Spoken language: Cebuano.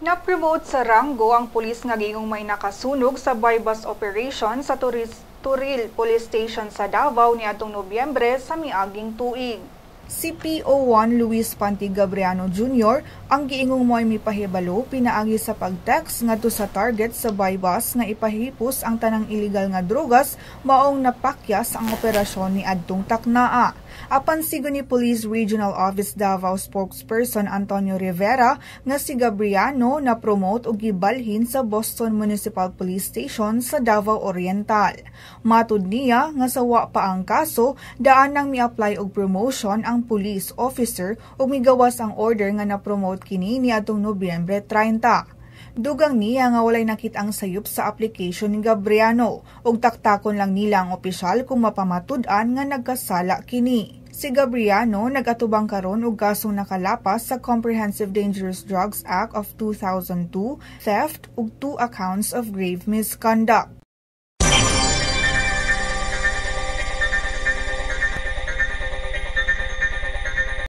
Na-promote sa ranggo ang pulis nga giingong may nakasunog sa buy-bust operation sa Toril Police Station sa Davao niadtong Nobyembre sa miaging tuig. Si PO1 Luis Panti Gabriano Jr. ang giingong mo'y mipahibalo pinaagi sa pag-text ngadto sa target sa buy-bust nga ipahipos ang tanang illegal nga drogas, maong napakyas ang operasyon ni adtong taknaa. Apan sigon ni Police Regional Office Davao spokesperson Antonio Rivera nga si Gabriano na promote og gibalhin sa Boston Municipal Police Station sa Davao Oriental. Matud niya nga sa wa pa ang kaso, daan nang mi-apply og promotion ang police officer ug migawas ang order nga na-promote kini niadtong Nobyembre 30. Dugang niya nga walay nakit-ang sayop sa application ni Gabriano ug taktakon lang nila ang opisyal kung mapamatud-an nga nagkasala kini. Si Gabriano nagatubang karon og kasong nakalapas sa Comprehensive Dangerous Drugs Act of 2002, theft ug 2 accounts of grave misconduct.